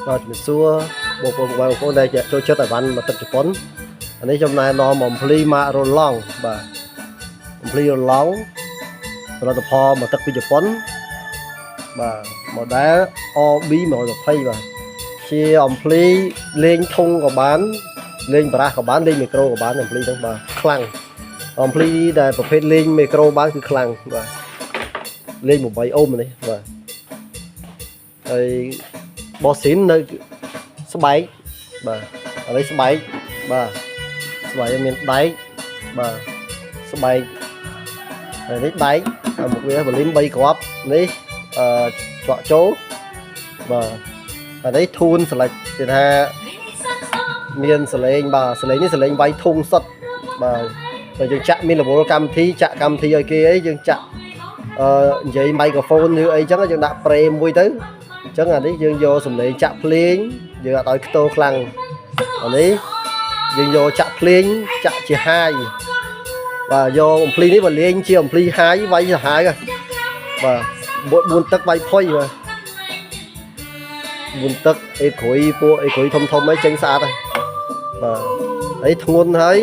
បាទជំរាបសួរបងប្អូនបងប្អូនដែលចូលចិត្តអីវ៉ាន់មកទឹកជប៉ុនអានេះខ្ញុំណែនាំអំភ្លីម៉ាករ៉ូឡង់បាទអំភ្លីរ៉ូឡង់ផលិតផលមកទឹកពីជប៉ុនបាទ model RB 120បាទជាអំភ្លីលេងធុងក៏បានលេងបារះក៏បានលេងមីក្រូក៏បានអំភ្លីហ្នឹងបាទខ្លាំងអំភ្លីដែលប្រភេទលេងមីក្រូបានគឺខ្លាំងបាទលេង8អូមនេះបាទហើយបូស៊ីននៅស្បែកបាទឥឡូវស្បែកបាទស្បែកមានដែកបាទស្បែកហើយនេះដែកហើយមុខវាvolume 3គ្រាប់នេះអឺជក់ចូលបាទអានេះtune select គេថាមានសលេងបាទសលេងនេះសលេងវាយធុងសុតបាទបើយើងចាក់មានរវល់កម្មវិធីចាក់កម្មវិធីឲ្យគេអីយើងចាក់អឺនិយាយ microphone ឬអីចឹងយើងដាក់ pre មួយទៅអញ្ចឹងអានេះយើងយកសំឡេងចាក់ភ្លេងយើងអត់ឲ្យខ្ទោខ្លាំងអានេះយើងយកចាក់ភ្លេងចាក់ជា high បាទយកអំភ្លីនេះបើលេងជាអំភ្លី high វាយសាហាវបាទ4ទឹកវាយផុយបាទ4ទឹកអេក្រួយពួកអេក្រួយធំធំអីចេញស្អាតហើយបាទហើយធ្ងន់ហើយ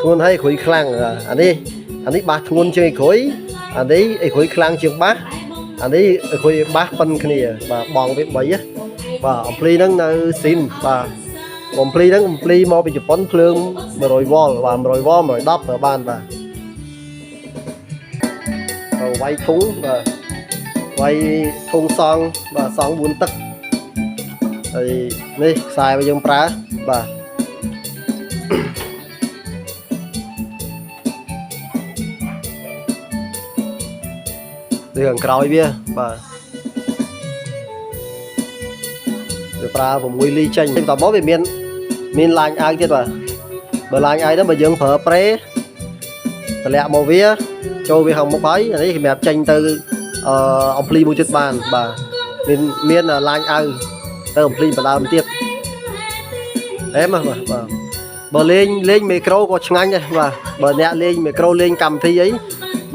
ធ្ងន់ហើយក្រួយខ្លាំងអានេះអានេះបាសធ្ងន់ជាងអេក្រួយអានេះអេក្រួយខ្លាំងជាងបាសអានេះអេក្រួយបាសប៉ុនគ្នាបាទបងវា3ណាបាទអំភ្លីហ្នឹងនៅស៊ីនបាទអំភ្លីហ្នឹងអំភ្លីមកពីជប៉ុនភ្លើង100វ៉លបាទ100វ៉ល110ប្រើបានបាទទៅវាយធុងបាទវាយធុងសងបាទសង4ទឹកហើយនេះខ្សែរបស់យើងប្រើបាទនេះខាងក្រោយវាបាទវាប្រើ6លីចេញតមកវាមានមាន line out ទៀតបាទបើ line out ទៅបើយើងប្រើ pre តម្លាក់មកវាចូលវាខាងមុខហើយអានេះសម្រាប់ចេញទៅអឺអំភ្លីមួយទៀតបានបាទមានមាន line out ទៅអំភ្លីបដើមទៀតអេមបាទបាទបើលេងលេងមីក្រូក៏ឆ្ងាញ់ដែរបាទបើអ្នកលេងមីក្រូលេងកម្មវិធីអី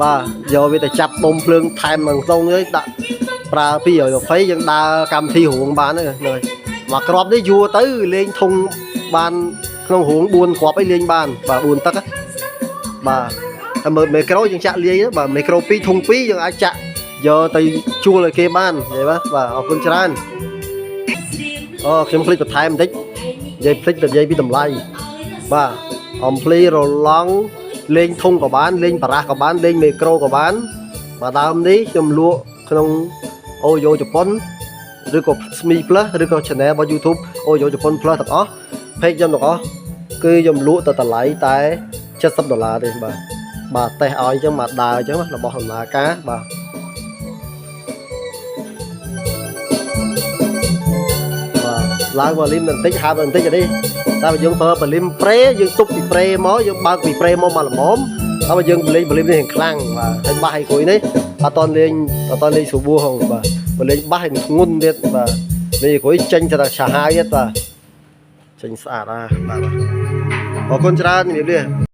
បាទយកវាទៅចាប់ដុំភ្លើងថែមក្នុងក្នុងនេះដាក់ប្រើ220យើងដើរកម្មវិធីរួងបានហ្នឹងហើយមកគ្រាប់នេះយួរទៅលេងធុងបានក្នុងរួង4គ្រាប់អីលេងបានបាទ4ទឹកបាទតែមើលមីក្រូយើងចាក់លាយបាទមីក្រូ2ធុង2យើងអាចចាក់យកទៅជួលឲ្យគេបានឃើញបាទបាទអរគុណច្រើនអូខ្ញុំភ្លេចបន្ថែមបន្តិចនិយាយភ្លេចទៅនិយាយពីតម្លៃបាទអំភ្លីរឡង់លេងធុងក៏បានលេងបារះក៏បានលេងមីក្រូក៏បានបាទដើមនេះខ្ញុំលក់ក្នុងអូយ៉ូជប៉ុនឬក៏ Smi Plus ឬក៏ Channel របស់ YouTube អូយ៉ូជប៉ុន Plus ទាំងអស់ page ខ្ញុំទាំងអស់គឺខ្ញុំលក់ទៅតម្លៃតែ70ដុល្លារទេបាទបាទតេស្តឲ្យអញ្ចឹងបាទដើរអញ្ចឹងរបស់ដំណើរការបាទបាទឡើង volume បន្តិចហើបបន្តិចអានេះតែបើយើងប្រើ volume pre យើងទប់ពី pre មកយើងបើកពី pre មកមកល្មមតែបើយើងលេង volume នេះខ្លាំងបាទហើយបាសឲ្យគ្រួយនេះអត់តលេងអត់តលេងស្រួលហងបាទបើលេងបាសឲ្យធ្ងន់ទៀតបាទលេងគ្រួយចេញទៅឆាហាយទៀតបាទចេញស្អាតណាបាទអរគុណច្រើនជំរាបលា។